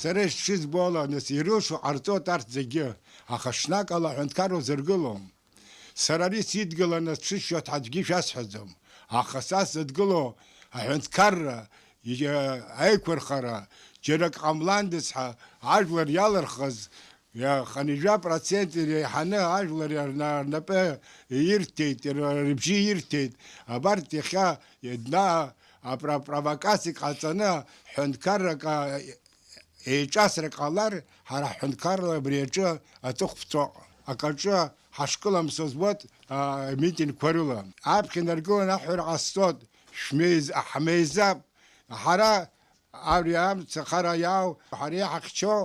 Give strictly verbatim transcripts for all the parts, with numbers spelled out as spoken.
Сара исшызбо ала, нас, ирылшо ҟарҵоит арҭ зегьы, аха ҽнакала аҳәынҭқарра узыргылом. Сара ари сидгыланы сшысшьуа аӡәгьы шәасҳәаӡом, аха са сзыдгыло аҳәынҭқарра, иа-, аиқәырхара, џьара акы ҟамландаз ҳәа ажәлар иалырхыз, иа-, хынҩажәа процент иреиҳаны ажәлар рна-, рнапы ирҭеит, р-, рыбжьы ирҭеит. Абарҭ иахьа дна апро-, провокациак ҟаҵаны ҳәынҭқаррак, а, еиҿасра ҟалар, ҳара ҳҳәынҭқарра абри аҿы аҵыхәԥҵәо акаҿы ҳашкыламсуаз уоуп, а, митингқәа рыла. Аԥхьа инаргыланы аҳәара ҟасҵоит, шәмеиз-, ҳмеизап. Ҳара абри амца хара иаау, ҳара иаҳахьчо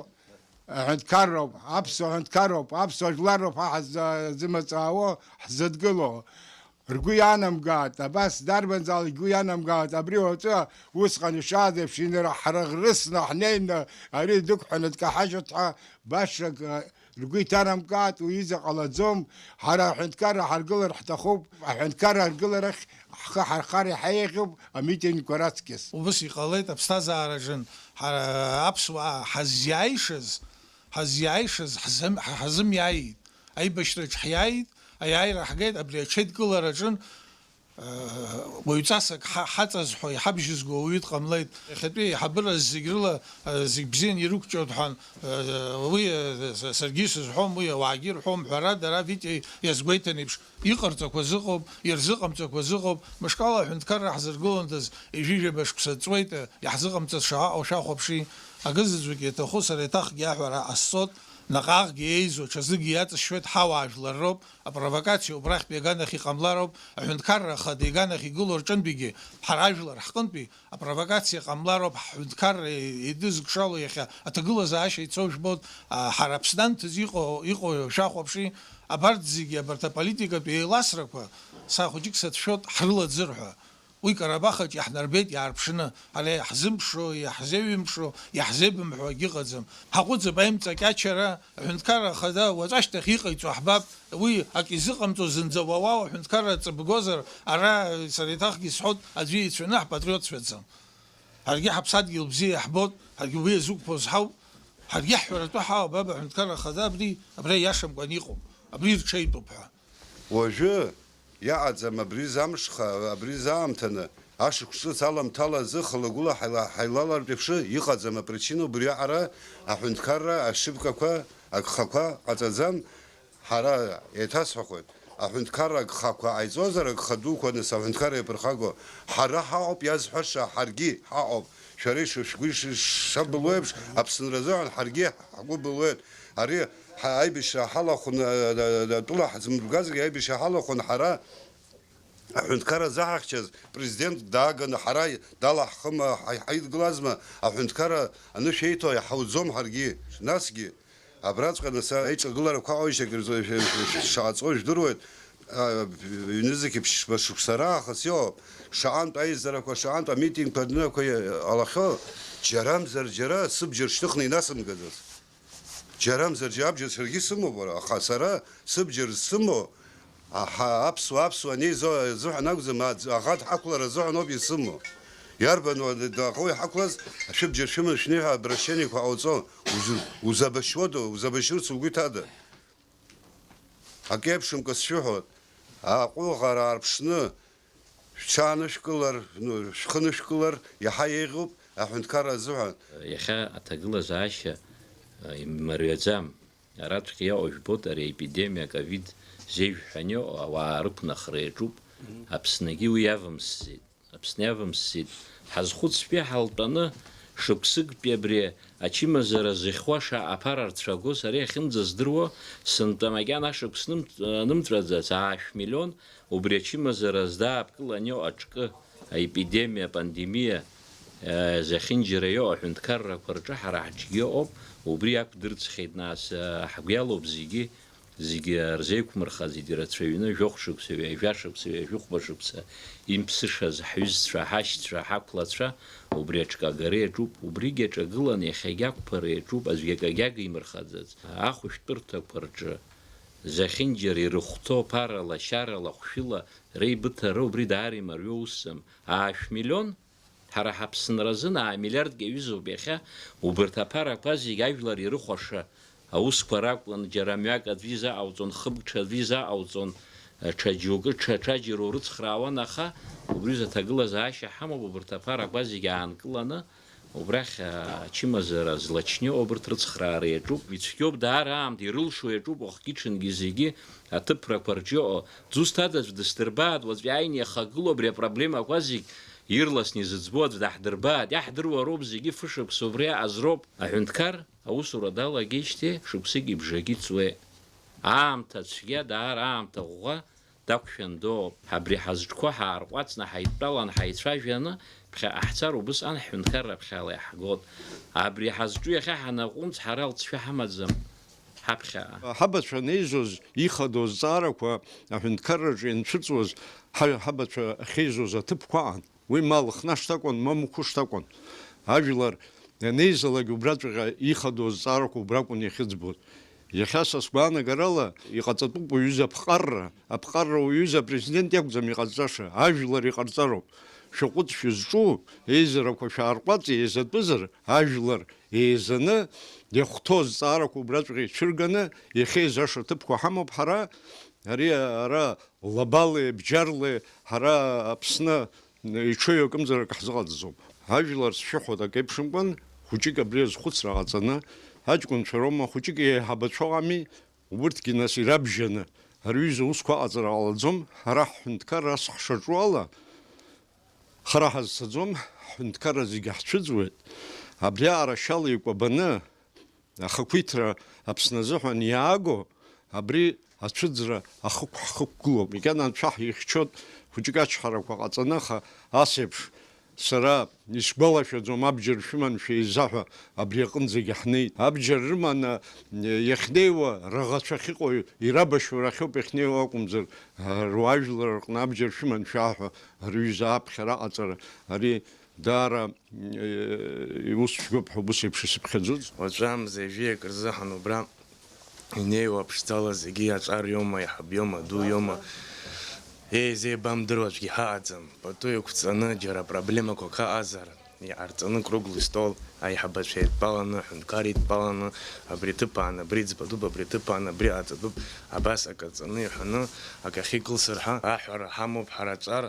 аҳәынҭқарроуп, аԥсуа ҳәынҭқарроуп, аԥсуа жәларроуп ҳа ҳзы-, зымаҵ аауа, ҳзыдгыло. Ргәы ианамгааит, абас дарбанзаалак ргәы ианамгааит, абри уаҵәы усҟан ишааз еиԥш инарҳарӷрысны ҳнеины, ари дықәҳәаны дкаҳажьуеит ҳәа башак, э, ргәы иҭанамкаат, уи иза ҟалаӡом, ҳара аҳәынҭқарра ҳаргылар ҳҭахуп, аҳәынҭқарра аргыларахь ҳхы ҳархар иаҳа еиӷьуп амитингқәа раҵкьыс. Убас иҟалеит аԥсҭазаараҿын, ҳара аԥсуаа ҳазиааишаз, ҳазиааишаз ҳзым-, ҳа-, ҳазымиааит, аибашьраҿ ҳиааит, аиааира ҳгеит, абри аҽеидкылараҿын, уаҩҵасак ҳа-, ҳаҵазҳәо, иҳабжьызго уаҩы дҟамлеит. Иахьатәи аиҳабыра зегь рыла, зегь бзианы ирықәҿиоит ҳәа, уи, саргьы исызҳәом, уи ауаагьы ирҳәом, ҳәарада, ара Витиа иазгәеиҭан еиԥш, иҟарҵақәаз ыҟоуп, ирзыҟамҵақәаз ыҟоуп, мышкала аҳәынҭқарра ҳзыргыландаз ҩажәижәаба шықәса ҵуеит, иаҳзыҟамҵаз шаҟа шәахәаԥши. Акызаҵәык иаҭаху сара еиҭахгьы аҳәара ҟасҵоит, наҟ-ааҟгьы еизо, ҽазыкгьы иаҵышьуеит, ҳауаажәлар роуп, апровокациа убрахьтә иаганахь иҟамлароуп, аҳәынҭқарра ахада иаганахь игылоу рҿынтәигьы ҳара ажәлар ҳҟынтәи апровокациа ҟамлароуп, ҳҳәынҭқарра идызкшало иахьа аҭагылазаашьа ицо жәбоит, а, ҳара Аԥсны анҭыҵ иҟоу, иҟоу шәахәаԥши, абарҭ зегьы, абарҭ аполитикатә еиласрақәа, са хәыҷык сацәшәоит, ҳрылаӡыр ҳәа. Уи Карабахаҿ иаҳнарбеит иаарԥшны, ҳара иаҳзымԥшуа, иаҳзеиҩымԥшуа, иаҳзеибымҳәо акгьы ыҟаӡам. Ҳаҟәыҵып аимҵакьачара, аҳәынҭқарра ахада уаҵәашьҭахь иҟаиҵо ҳбап, уи ак изыҟамҵо зынӡа уа уа аҳәынҭқарра ҵабгозар, ара сара еиҭахгьы исҳәоит, аӡәы ицәаны ҳпатриотцәаӡам. Ҳаргьы ҳаԥсадгьыл бзиа иаҳбоит, ҳаргьы уи иазықәԥоз ҳауп, ҳаргьы ҳҳәаратәы ҳауп, аҳәынҭқарра ахада абри, абра иашамкәан иҟоуп, абри ирҽеитәуп ҳәа. Уажәы иаҟаӡам абри замшха, абри заамҭаны, ашықәс ҿыц аламҭала азы хыла-гәыла ҳаила-, ҳаилалартә еиԥш иҟаӡам, апричина убриаҟара аҳәынҭқарра ашьыпкақәа, агхақәа ҟаҵаӡам, ҳара еиҭасҳәахоит, аҳәынҭқарра агхақәа ҟаиҵозар, агха дуқәа, нас аҳәынҭқарра иаԥырхаго ҳара ҳаҟоуп, иазҳәаша ҳаргьы ҳаҟоуп, шәара ишышәгәы ишышабылуеиԥш, Аԥсынра азыҳәан ҳаргьы ҳгәы былуеит, ари Ҳа-, аибашьра ҳалахәын, а, а, а, атәыла ҳзымдыргазаргьы аибашьра ҳалахәын ҳара, аҳәынҭқарра заҳахьчаз президент дааганы ҳара далаҳхыма, ҳа-, ҳаидгылазма, аҳәынҭқарра анышә еиҭо иаҳауӡом ҳаргьы. Насгьы, абраҵәҟьа нас аиҿагыларақәа ҟаижьҭеи акыр шаҟа ҵуа жәдыруеит, а, ҩнызқьи ԥшьба шықәса раахыс иҟоуп, шаҟантә аизарақәа, шаҟантә амитингқәа, адунеиқәа ҟалахьоу, џьарамзар џьара сыбџьар шьҭыхны инасымгаӡац. Џьарамзар џьа-, абџьар саргьы сымоуп, уара, аха сара сыбџьар зсымоу, аҳа, аԥсуа, аԥсуа анеизо азыҳәан акәӡам, аӡ-, аӷа дҳақәлар азыҳәан ауп исымоу. Иарбан уа-, д-, д-, аӷа иҳақәлаз, ашәыбџьар шәыманы шәнеи ҳәа обращениеқәа ҟауҵо, уз-, узабашьуада, узабашьырц угәы иҭада? Акы еиԥшымкәа сшәыҳәоит, аҟәыӷара аарԥшны, шәҽаанышәкылар, ну, шәхы нышәкылар иаҳа еиӷьуп аҳәынҭқарра азыҳәан. Иахьа аҭагылазаашьа, э, имариаӡам. Араҵәҟьа иҟоу жәбоит, ари аепидемиа, ковид зеижә ҳәа аниоу, ауаа рықәнахра иаҿуп. Мгм. Аԥсныгьы уи иавымсӡеит. Аԥсны иавымсӡеит. Ҳазхәыцтәи ҳалтәаны, шықәсыктәи абри ачымазара зыхьуа шаҟа аԥара рцәаго сара иахьынӡаздыруа, сынтәа макьана ашықәс нымт-, нымҵәаӡац, аашә миллион, убри ачымазара здаапкылан иоу аҿкы, аепидемиа, апандемиа, э, зехьынџьара иоу аҳәынҭқаррақәа рҿы ҳара ҳҿгьы ыҟоуп, убри ақәдырӡхьеит, нас, э, ҳгәы иалоуп зегьы, зегьы рзеиқәмырхаӡеит, ирацәаҩны, жәохә шықәса, ҩажәа шықәса, ҩажәихәба шықәса имԥсышаз ҳҩызцәа, ҳашьцәа, ҳақәлацәа убри аҿкы агара иаҿуп, убригьы аҿагыланы иахьагьы ақәԥара иаҿуп, аӡәгьы акагьы агимырхаӡац. Ахәышәтәырҭақәа рҿы зехьынџьара ирыхәҭоу ԥарала, шьарала, хәшәыла реибыҭара убри даара имариоу усым. Аашә миллион Ҳара ҳаԥсынразы аа миллиардк иаҩызоуп иахьа, убарҭ аԥарақәа зегь ажәлар ирыхәаша аусқәа ракәын, џьара мҩак аӡәы изаҟауҵон, хыбк ҽаӡәы изаҟауҵон, ҽа џьоукы, ҽа, ҽаџьара урыцхраауан, аха убри рзы аҭагылазаашьа ҳамоуп, убарҭ аԥарақәа зегь аанкыланы, убрахь, а, ачымазара злачнеиуа убарҭ рыцхраара иаҿуп. Ицәгьоуп даара аамҭа, ирылшо иаҿуп уахгьы-ҽынгьы зегьы аҭыԥрақәа рҿы иҟоу. Дзусҭада аӡә дысдырбааит, уаҵәы иааины иахагылоу абри апроблемақәа зегь ирласны изыӡбо аӡә даҳдырбааит. Иаҳдыруа роуп зегьы, фышықәса убри аҟаз роуп. Аҳәынҭқар аусура далагеижьҭеи шықәсыки бжаки ҵуеит. Аамҭа цәгьа, даара аамҭа ӷәӷәа дақәшәандоуп. Абри ҳазҿқәо ҳаарҟәаҵны, ҳаидтәалан, ҳаицәажәаны, ԥхьаҟа ҳцар, убысҟан ҳҳәынҭқарра ԥхьаҟа иаҳгоит. Абри ҳазҿу иахьа ҳанаҟәымҵ, ҳара лҵшәа ҳамаӡам ҳаԥхьаҟа. Ҳабацәа анеизоз, ихадоу азҵаарақәа аҳәынҭқарраҿы ианцәыҵуаз, ҳа-, ҳабацәа ахьеизоз аҭыԥқәа аҟан. Уи ма Лыхнашҭ акәын, ма Мықәышҭ акәын. Ажәлар ианеизалак убраҵәҟьа ихадоу азҵаарақәа убракәын иахьыӡбоз. Иахьа са сгәаанагарала иҟаҵатәуп уаҩыза аԥҟарра, аԥҟарра уаҩыза апрезидент иакәӡам иҟазҵаша, ажәлар иҟарҵароуп. Шәаҟәыҵ шәызҿу, еизарақәа шәаарҟәаҵ, еизатәызар, ажәлар еизаны иахәҭоу азҵаарақәа убраҵәҟьа ицәырганы, иахьеизаша ҭыԥқәа ҳамоуп ҳара, ари ара Лабали, Бџьарли, ҳара Аԥсны иҽеиҩ акымзарак ҳзыҟаҵаӡом. Ажәлар зшәыҳәоит акы еиԥшымкәан, хәыҷык абри азхәыцра ҟаҵаны, аҷкәынцәа роума, хәыҷык еиҳабацәоу ами, убырҭгьы нас ирабжьаны, ари аҩыза аусқәа аҟаҵара ҟалаӡом, ҳара ҳҳәынҭқарра ас ҳшаҿу ала, хара ҳазцаӡом, ҳҳәынҭқарра зегьы ҳцәыӡуеит. Абри аҟара шьала икәабаны, ахақәиҭра Аԥсны азыҳәан иааго, абри ацәыӡра ахықә ҳхықәгылоуп. Макьана анцәа ҳихьчоит, хәыҷык ачҳарақәа ҟаҵаны, аха ас еиԥш сара исгәалашәаӡом, абџьар шәыман шәеиза ҳәа абри аҟынӡагьы ҳнеит. Абџьар рыманы иахьнеиуа, раӷацәа ахьыҟоу ирабашьуа рахьоуп иахьнеиуа акәымзар, руаажәлар рҟны абџьар шәыман шәаа ҳәа рҩыза аԥхьара аҟаҵара, ари Даара, э, иус цәгьоуп ҳәа убыс еиԥш исыԥхьаӡоз. Уаҵәы амза ҩажәи акы рзыҳәан убра инеиуа ԥшӡала зегьы аҿар иоума, аиҳаб иоума, аду иоума, еизеибамдыруа аӡәгьы ҳаҟаӡам. Пату еиқәҵаны џьара проблемақәак ыҟазар, иҟарҵаны круглый стол, аиҳабацәа еидтәаланы, аҳәынҭқар идтәаланы, абри аҭыԥ аан абри ӡбатәуп, абри аҭыԥ аан абри ҟаҵатәуп, абас акы аҵаны иҳәаны, акы ахьикылсыр ҳәа аҳәара ҳамоуп ҳара аҿар.